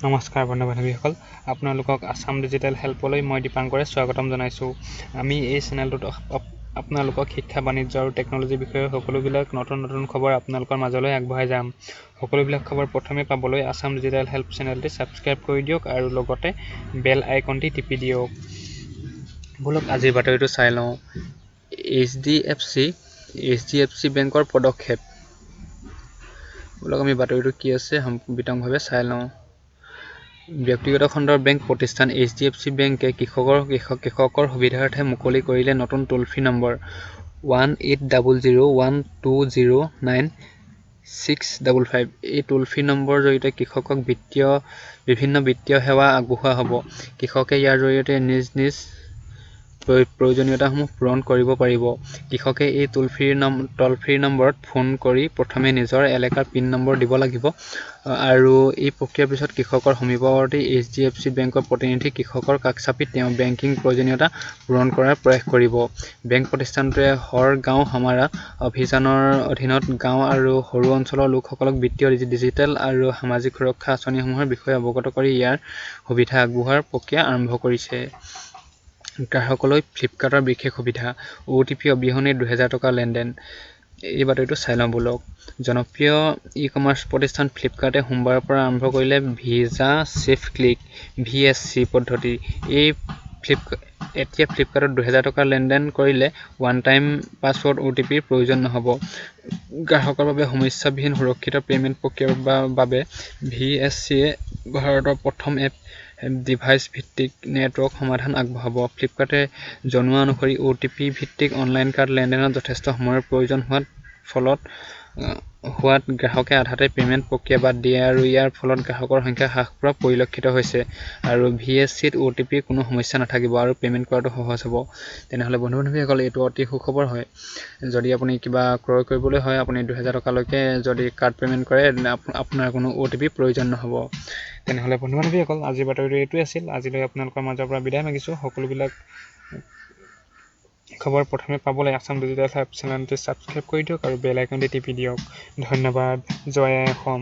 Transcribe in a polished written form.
নমস্কাৰ বন্ধু বান্ধৱীসকল, আপোনালোকক আছাম ডিজিটেল হেল্পলৈ মই দীপাংকৰে স্বাগতম জনাইছোঁ। আমি এই চেনেলটোত আপোনালোকক শিক্ষা, বাণিজ্য আৰু টেকন'লজিৰ বিষয়ে সকলোবিলাক নতুন নতুন খবৰ আপোনালোকৰ মাজলৈ আগবঢ়াই যাম। সকলোবিলাক খবৰ প্ৰথমে পাবলৈ আছাম ডিজিটেল হেল্প চেনেলটি ছাবস্ক্ৰাইব কৰি দিয়ক আৰু লগতে বেল আইকনটি টিপি দিয়ক। ব'লক, আজিৰ বাতৰিটো চাই লওঁ। এইচ ডি এফ চি বেংকৰ পদক্ষেপ। ব'লক, আমি বাতৰিটো কি আছে বিতংভাৱে চাই লওঁ। ব্যক্তিগত খণ্ডৰ বেংক প্ৰতিষ্ঠান এইচডিএফচি বেংকে কৃষকৰ সুবিধাৰ্থে মুকলি কৰিলে নতুন toll free number 1800 120 9655। এই টোল ফ্ৰী নম্বৰৰ জৰিয়তে কৃষকক বিভিন্ন বিত্তীয় সেৱা আগবঢ়োৱা হ'ব। কৃষকে ইয়াৰ জৰিয়তে নিজ নিজ প্ৰয়োজনীয়তাসমূহ পূৰণ কৰিব পাৰিব। কৃষকে এই টল ফ্ৰী নম্বৰত ফোন কৰি প্ৰথমে নিজৰ এলেকাৰ পিন নম্বৰ দিব লাগিব আৰু এই প্ৰক্ৰিয়াৰ পিছত কৃষকৰ সমীপৱৰ্তী এইচডিএফচি বেংকৰ প্ৰতিনিধি কৃষকৰ কাষ চাপি তেওঁৰ বেংকিং প্ৰয়োজনীয়তা পূৰণ কৰাৰ প্ৰয়াস কৰিব। বেংক প্ৰতিষ্ঠানটোৱে হৰ গাঁও হামাৰা অভিযানৰ অধীনত গাঁও আৰু সৰু অঞ্চলৰ লোকসকলক বিত্তীয়, ডিজিটেল আৰু সামাজিক সুৰক্ষা আঁচনিসমূহৰ বিষয়ে অৱগত কৰি ইয়াৰ সুবিধা আগবঢ়োৱাৰ প্ৰক্ৰিয়া আৰম্ভ কৰিছে। গ্ৰাহকলৈ ফ্লিপকাৰ্টৰ বিশেষ সুবিধা, অ'টিপি অবিহনেই 2000 টকাৰ লেনদেন। এই বাতৰিটো চাই লওঁ ব'লক। জনপ্ৰিয় ই কমাৰ্চ প্ৰতিষ্ঠান ফ্লিপকাৰ্টে সোমবাৰৰ পৰা আৰম্ভ কৰিলে ভিজা ছেফ ক্লিক, ভিএছচি পদ্ধতি। এই ফ্লিপ এতিয়া ফ্লিপকাৰ্টত 2000 টকাৰ লেনদেন কৰিলে ওৱান টাইম পাছৱৰ্ড, অ'টিপিৰ প্ৰয়োজন নহ'ব। গ্ৰাহকৰ বাবে সমস্যাবিহীন সুৰক্ষিত পে'মেণ্ট প্ৰক্ৰিয়াৰ বাবে ভিএছচিয়ে ভাৰতৰ প্ৰথম এপ ডিভাইচ ভিত্তিক নেটৱৰ্ক সমাধান আগবঢ়াব। ফ্লিপকাৰ্টে জনোৱা অনুসৰি অ'টিপি ভিত্তিক অনলাইন কাৰ্ড লেনদেনত যথেষ্ট সময়ৰ প্ৰয়োজন হোৱাত ফলত হোৱাত গ্ৰাহকে আধাতে পে'মেণ্ট প্ৰক্ৰিয়া বাদ দিয়ে আৰু ইয়াৰ ফলত গ্ৰাহকৰ সংখ্যা হ্ৰাস পোৱা পৰিলক্ষিত হৈছে। আৰু ভিএছচিত অ'টিপিৰ কোনো সমস্যা নাথাকিব আৰু পে'মেণ্ট কৰাটো সহজ হ'ব। তেনেহ'লে বন্ধু বান্ধৱীসকল, এইটো অতি সুখবৰ হয়। যদি আপুনি কিবা ক্ৰয় কৰিবলৈ হয়, আপুনি 2000 টকালৈকে যদি কাৰ্ড পে'মেণ্ট কৰে, আপোনাৰ কোনো অ'টিপি প্ৰয়োজন নহ'ব। তেনেহ'লে বন্ধু বান্ধৱীসকল, আজিৰ বাতৰিটো এইটোৱে আছিল। আজিলৈ আপোনালোকৰ মাজৰ পৰা বিদায় মাগিছোঁ। সকলোবিলাক খবৰ প্ৰথমে পাবলৈ আছাম ডিজিটেল হেল্প চেনেলটি ছাবস্ক্ৰাইব কৰি দিয়ক আৰু বেল আইকনটি টিপি দিয়ক। ধন্যবাদ। জয় আই অসম।